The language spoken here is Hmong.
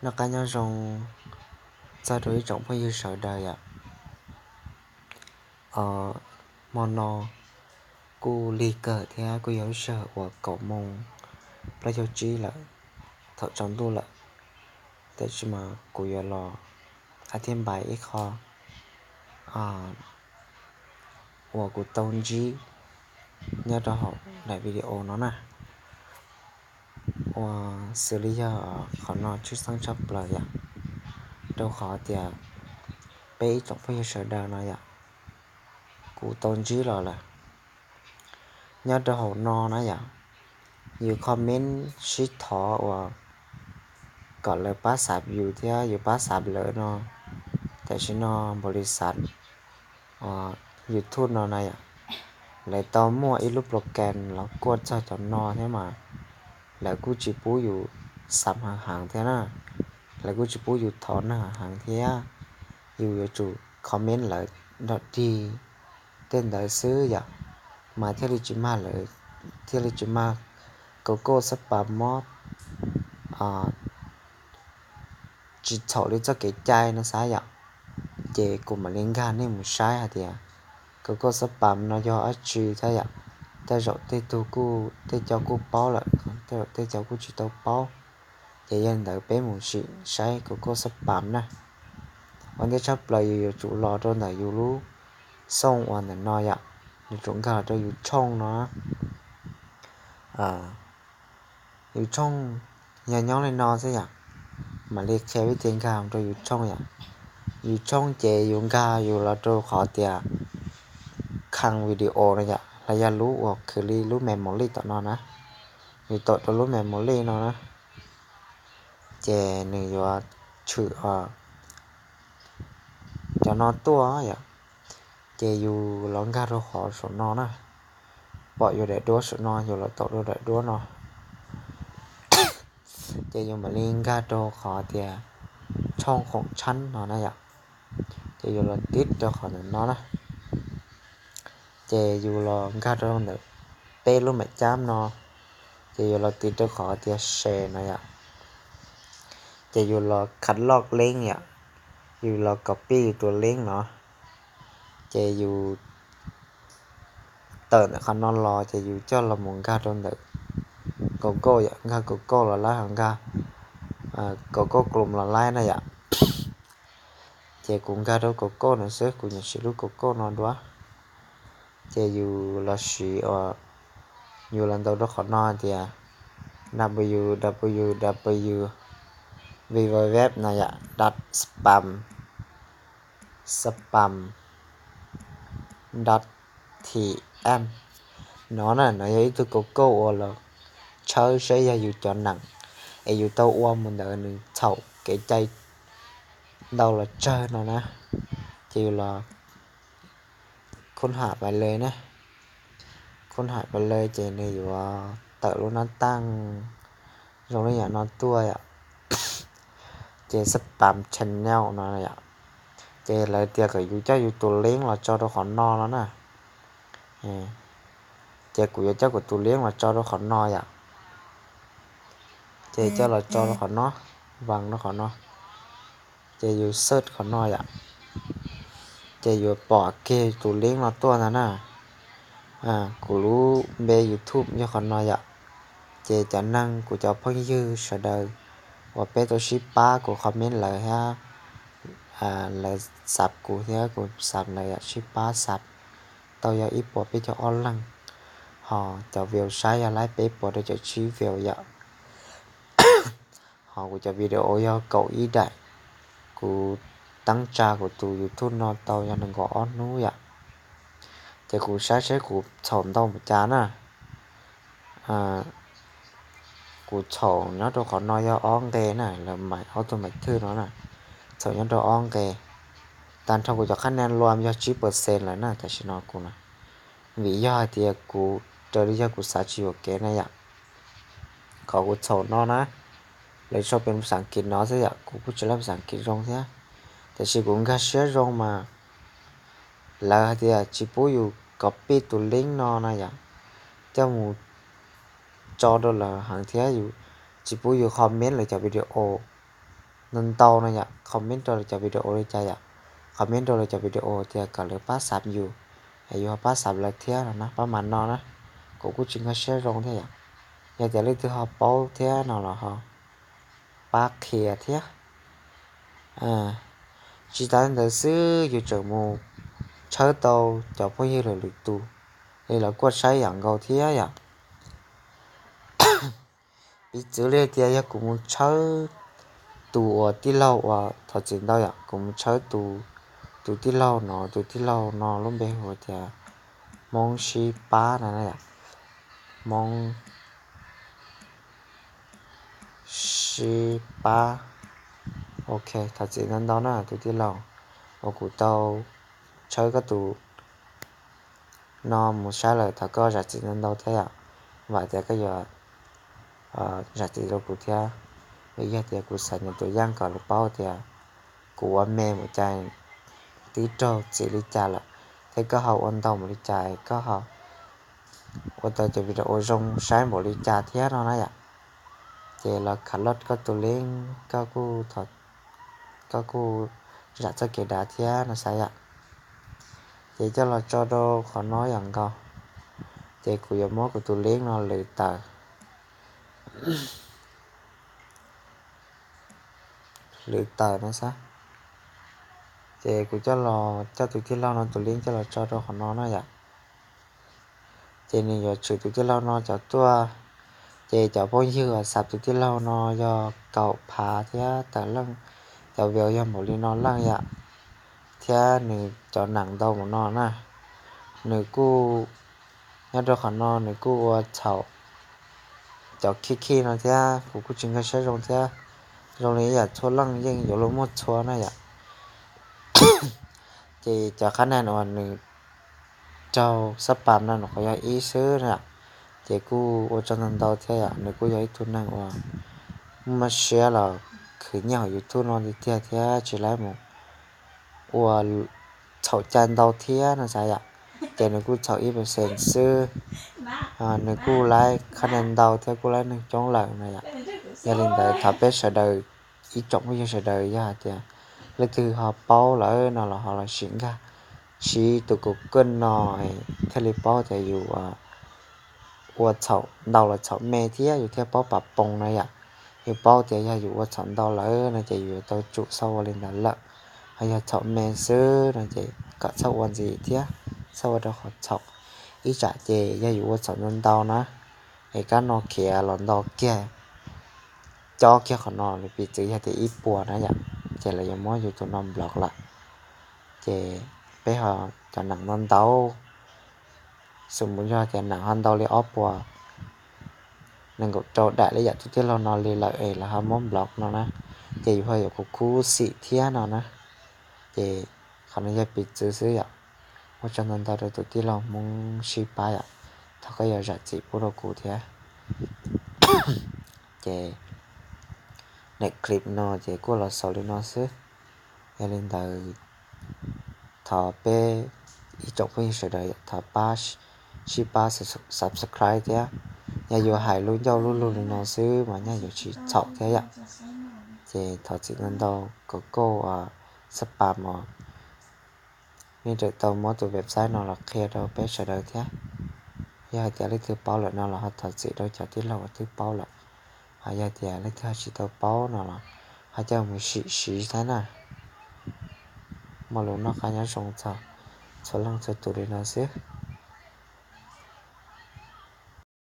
Noj qab nyob zoo txog rau ib tsoom phooj ywg sawv daws yom. Hmo no kuj lig kawg thiab kuj yog lub sij hawm uas kaum moos plaub caug tsib lawm, thaum tsaus ntuj lawm, tab sis mas kuv yuav los a thiab npais ib qho uas kuv tau ntsib nyob rau hauv daim video no na. Uas xws li yog qhov no tshwj xeeb tshaj plaws yom, rau qhov tias peb ib tsoom phooj ywg sawv daws no yom, kuv tau ntsib los lawm. Nyob rau hauv no na yom, yus comment sib thov uas kom lawv pab xav yus thiab yus pab xav lawv no, tam sim no npaum li xav YouTube no na yom, lawv tau muaj ib lub program los kuaj txog cov no thiab mas lawv kuj tsis pub yus xav heev heev thiab na, lawv kuj tsis pub yus thov neeg heev heev thiab, yus yuav tsum comment lawv nrog dig tej ntawd xwb yom, mas thiaj li tsis mag lawv, thiaj li tsis mag Google xab pas mob tsis txhaum li txoj kev cai no xav yom. Ces kuv mam li nkag nej mus saib hais tias Google xab pas no yog dab tsi thiab yom. Tej zaum tej tug kuj, tej co kuj paub lawm, tej zaum tej co kuj tsis tau paub. Ces yog li ntawd peb mus sim saib Google xab pas na. Ua ntej tshaj plaws yus yuav tsum los rau ntawm yus lub xoo uas ntawm no yom, yuav tsum nkag los rau yus tshooj no. Yus tshooj yog nyob li no xwb yom, mam li qhia vib tis nkag rau yus tshooj yom. Yus tshooj ces yus nkag yus los rau qhov tias khang video no yom, los yog lub uas khwv li lub memory tom no na. Yus tom rau lub memory no na, ces nws yuav tshwm cov no tuaj yom. Ces yus los nkag rau qhov saum no na, pom yus daim duab saum no, yus los tom rau daim duab no. Ces yus mam li nkag rau qhov tias tshooj khoom tshab no na yom. Ces yus los tib rau qhov ntawm no na. Ces yus los nkag rau ntawm peb lub mem cab no, ces yus los tib rau qhov tias share no yom. Ces yus los khav loj leeb yom, yus los copy yus tus leeb no, ces yus tawm ntawm qhov no los ces yus coj los mus nkag rau ntawm Google yom, nkag Google los laib ho nkag Google Chrome los laib na yom. Ces kuv nkag rau Google no xwb, kuv nyiam siv lub Google no dua. Ces yus los siv, yus los ntaus rau qhov no tias www, www no yom, dot spam, spam dot tm no na. No yog ib tug Google uas los tshawb saib yog yus cov neem es yus tau ua mus ntawd nws txhaum kev cai ntau los tsawg no na. Ces yus los khun ham pais le na, khun ham pais le ces nws yuav tawm lub nab taj zoo li yam no tuaj yom. Ces spam channel no yom. Ces lawv tias kom yus coj yus tus leeb los tso rau qhov no no na. Ces kuv yuav coj kuv tus leeb los tso rau qhov no yom. Ces coj los tso rau qhov no, vas rau qhov no. Ces yus search qhov no yom. Ces yuav pom kiag tus leeb no tuaj ntag na. Kuv lub npe YouTube yog qhov no yom. Ces cov neeg, kuv cov phooj ywg sawv daws uas peb tau sib pab, kuv comment lawv thiab, lawv xav kuv thiab kuv xav lawv yom, sib pab xav tau yog ib puas peb caug ob leeg. Ho cov view saib yog laib peb puas rau caum tsib view yom. Ho kuv cov video yog kaum ib daim. Kuv teeb tsa kuv tus YouTube no tau yog nees nkaum ob hnub yom. Ces kuv saib saib kuv txhaum ntau npaum cas na. Kuv txhaum nyob rau qhov no yog ob nqe na, lawv maim ob tug maim thwj no na. Txhaum nyob rau ob nqe. Tag nrho kuv cov qhab nia luam yog tsib percent lawm na tam sim no kuv na. Vim yog hais tias kuv raws li yog kuv xav tsis yuam kev na yom. Qhov kuv txhaum no na, lawv sau pes xas kis no xwb yom, kuv kuj tsis laib xas kis zoo thiab. Tiam sis kuv nkag siab zoo mas lawv hais tias tsis pub yus copy tus link no na yom, coj mus tso rau lawv heev thiab yus tsis pub yus comment lawv cov video. ntau ntau no yom, comment rau lawv cov video li cas yom, comment rau lawv cov video tias kom lawv pab xav yus, es yus ho pab xav lawv thiab no na, pab mas no na. Kuv kuj tsis nkag siab zoo thiab yom. Yog tias leej twg ho paub thiab no los ho pab qhia thiab. Tsis tas li ntawd xwb, yus tseem mus tshawb tau cov phooj ywg lwm lwm tus li lawv kuj saib yam nkaus thiab yom. Piv txwv li tias yog kuv mus tshawb tus uas tij laug uas thov txim ntau yom, kuv mus tshawb tus, tus tij laug no, tus tij laug no lub npe hu tias Hmoob Sib Pab na yom, Hmoob Sib Pab. Ok, thov txim ntau ntau na tus tij laug uas kuv tau tshawb koj tus no mus saib lawm, thov koj zam txim ntau ntau thiab yom. Vam tias koj yuav zam txim rau kuv thiab, vim yog tias kuv xav nyiam tus yaj kom lawv paub tias kuv ua me mus cas, twb raug txim li cas lawm, thiab koj ho ua ntau mus li cas, koj ho ua tau cov video ua zoo saib npaum li cas thiab no na yom. Ces los khav loj koj tus link, koj kuj zam txoj kev dav thiab no xav yom. Ces coj los tso rau qhov no yam nkaus. Ces kuv yuav muab kuv tus link no lwv tawm, lwv tawm no xwb. Ces kuv coj los, coj tus tij laug no tus link coj los tso rau qhov no na yom. Ces nws yuav tshwm tus tij laug no cov tuaj. Ces cov phooj ywg uas xav tus tij laug no yog kaum phav thiab tawm leej, cov view yog npaum li no leej yom, thiab nws cov neeg ntau mus no na. Nws kuj, nyob rau qhov no nws kuj ua txhaum cov khib khib no thiab, kuv kuj tsis nkag siab zoo thiab, zoo li ib yam txhua leej yeej yuav luag muaj txhua na yom. Ces cov qhab nees uas nws raug xab pam no nws qhov yog ib xwb na yom. Ces kuj ua tsaug ntau ntau thiab yom, nws kuj yog ib tug neeg uas muaj siab los khwv nyiaj hauv YouTube no tiag tiag thiab tsis laib mus ua txhaum cai ntau thiab no xav yom. Ces nws kuj txhaum ib percent xwb, nws kuj laib qhab nees ntau thiab kuj laib neeg coob lawm no yom. Yog li ntawd thov peb sawv daws, ib tsoom phooj ywg sawv daws, yog hais tias leej twg ho paub lawm no los ho los sim nkag, siv tus Google no thiaj li paub tias yus ua txhaum ntau los txhaum me thiab yus thiaj paub pam poos no yom. Yus paub tias yog yus ua txhaum ntau lawm no ces yus yuav tau tsum txhob ua li ntawd lawm, ho yog txhaum me xwb no ces kom txhob ua ntxiv thiab, txhob ua rau qhov txhaum. Ib tsam ces yog yus ua txhaum ntau ntau na, es kab no khiav los nto kiag, cob kiag qhov no, piv txwv yog tias ib puas na yom, ces lawv yuav muab yus tus no block lawm. Ces peb ho cov neeg ntau ntau, xws mus yog tias neeg ho ntau li ob puas nees nkaum rau daim li yam tus tij laug no li lawm es lawv ho muab block no na, ces yus ho yuav kuv kub xim thiab no na. Ces qhov no yog piv txwv xwb yom. Ua tsaug ntau ntau rau tus tij laug Hmoob Sib Pab yom, thov koj yuav zam txim pub rau kuv thiab. Ces daim clip no ces kuj los xaus li no xwb. Yog li ntawd thov peb ib tsoom phooj ywg sawv daws thov pab, sib pab subscribe thiab. Yog yuav hais lub ncauj lub lug li no xwb mas nyaj yuav tsis txhaum thiab yom. Ces thov txim ntau ntau, kom kuv xab pam os, nej rawm tau muab tus website no los qhia rau peb sawv daws thiab. Yog hais tias leej twg paub lawm no los ho thov txim rau cov tij laug uas twb paub lawm. Ho yog tias leej twg ho tsis tau paub no los ho coj mus sim siv thiab na. Muaj lus noj qab nyob zoo txog txhua leej txhua tus li no xwb.